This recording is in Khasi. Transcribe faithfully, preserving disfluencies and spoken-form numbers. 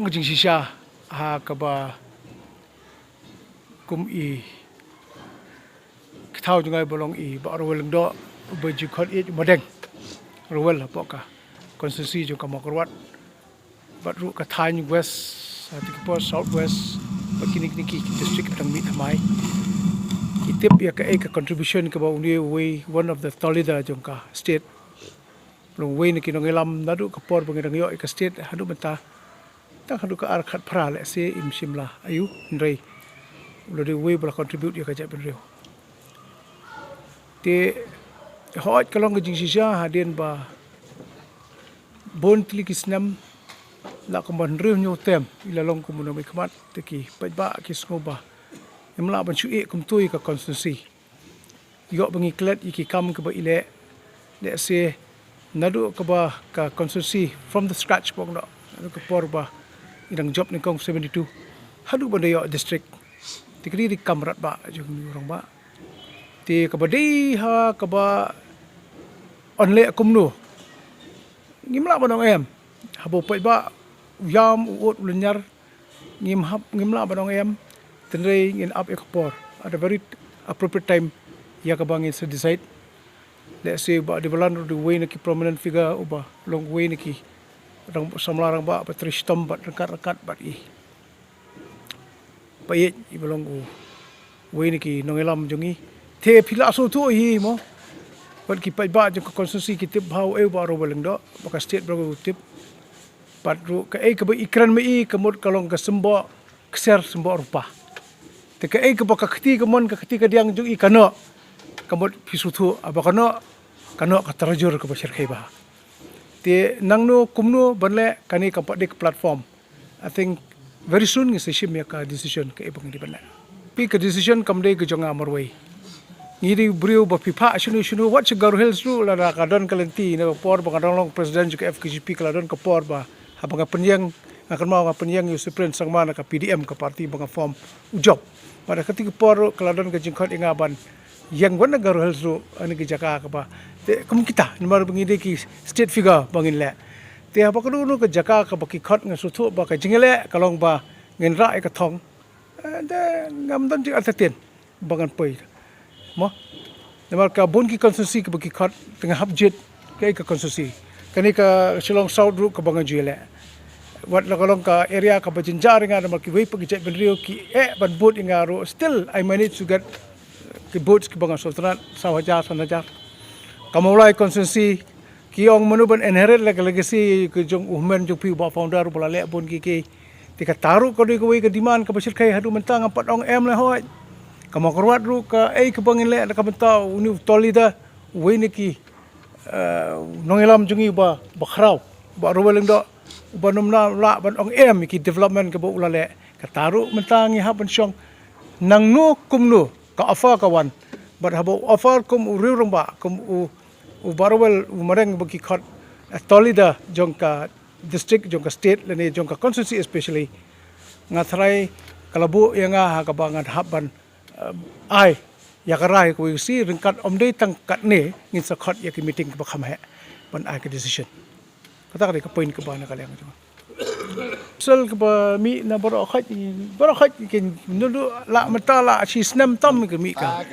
Jingshisha ha kaba kum i ki thaw jngai ba long i Bah Rowel Lyngdoh, ba ju khot i Madeng Rowel hapoh ka constituency jong ka Mawkyrwat. Bad ruh ka thaiñ West, ha, te ki por South West, bad kine kine ki district ki dang mih thymmai. Ki tip ïa kaei ka contribution kaba une uwei, one of the top leader jong ka state, long uwei na ki nongïalam naduh ka por ba ngi dang ïoh ïa ka state haduh mynta. Tang haduh ka ar khatphra lehse im shim la aiu, hynrei u la dei uwei ba la contribute ïa ka jaitbynriew. Te hooid ka long ka jingshisha hadien ba bun tylli ki snem, la kumba hynriew hynñiew term i la long kum u nongmihkhmat, te ki paidbah ki sngew ba im lah ban shu ïeh kumto ïa ka constituency. Ïoh ba ngi klet ïa ki kam kaba i leh, lehse naduh kaba ka constituency from the scratch, bok noh, naduh ka por ba i dang jop nyngkong seventy-two haduh ban da ïoh district. Te ka dei ka kam radbah jong u rangbah. Te kaba dei ha kaba yn leh kumno, ngim lah ban ong em. Haba u paidbah u ïam, u ud, u lynñiar, ngim hap, ngim lah ban ong em. Hynrei ngin ap ïa ka por at a very appropriate time ïa kaba ngin sa decide. Lehse Bah Debalan ruh u dei uwei na ki prominent figure uba long uwei na ki rang, samla rangbah ba trei shitom bad ryngkat ryngkat bad i Bah Ïeit, iba long uwei na ki nongïalam jong ngi. Te phi la sngewthuh hi mo, bad ki paidbah jong ka constituency ki tip bha uei u Bah Rowel Lyngdoh, ba ka state baroh u tip. Bad ruh kaei kaba i kren ma i ka mut ka long ka symboh ksiar symboh rupa. Te kaei kaba ka kti ka mon, ka kti ka diang jong i ka noh, ka mut phi sngewthuh, haba ka noh, ka noh ka tarajur kaba shyrkhei bha. Te nangno kumno ban leh, kane kam pat dei ka platform. I think very soon ngin sa shim ïa ka decision kaei ba ngin dei ban leh. Phi, ka decision kam dei ka jong nga marwei. Ngi dei briew ba phi phah shano shano, wat sha Garo Hills ruh, lada ka don ka lynti, na ka por ba nga dang long president jong ka F K J P, ka la don ka por ba haba nga pynïeng, nga kynmaw nga pynïeng ïa u Cyprian Sangma na ka P D M, ka party ba nga form, u jop. Bad ha katei ka por ruh ka la don ka jingkhot ïa nga ban ïeng wat na Garo Hills ruh, ha kine ki jaka kaba, te kum kita, namar ba ngi dei ki state figure ba ngin leh. Te haba ka don ka jaka kaba ki khot, nga sngewthuh ba ka jingïaleh ka long ba ngin rah ïa ka thong. Eh, te ngam don jingïathuh ba ngan poi, mo. Namar ka bun ki constituency kaba ki khot, te nga hap jied kaei ka constituency. Kane ka Shillong South ruh kaba nga ju ïaleh, wat la ka long ka area kaba jynjar ïa nga, namar kiwei pat ki jaitbynriew ki eh ban vote ïa nga ruh, still I manage to get ki votes kiba nga sngewtynnat, saw hajar, san hajar. Ka Mawlai constituency, ki ong mano ban inherit la ka legacy ka jong u hynmen jong phi, u Bah Founder, uba la leh bun kiei kiei. Te kata ruh ka dei kawei ka demand kaba shyrkhei, haduh mynta ngam pat ong em lehoi. Ka Mawkyrwat ruh kaei kaba ngin leh na ka bynta une u top leader, uwei na ki, eh, nongïalam jong ngi ba, ba khraw, Bah Rowel Lyngdoh, uba ngam lah ban ong em ïa ki development kaba u la leh. Kata ruh mynta ngi hap ban shong nangno kumno, ka offer ka wan. Bad haba u offer kum u riew rangbah, kum u, u Bah Rowel, u Madeng ba ki khot, eh, top leader jong ka district, jong ka state, lane jong ka constituency especially, nga tharai ka la buh ïa nga ha kaba ngan hap ban, um, ai ïa ka rai kawei ka sngi, ryngkat ym dei tang katne, ngin sa khot ïa ki meeting kaba kham heh ban ai ka decision. Kata ka dei ka point kaba na ka liang jong nga. Sel kaba mih na baroh khoit, baroh khoit ki nulu, la mynta la shi snem tam ka mih ka.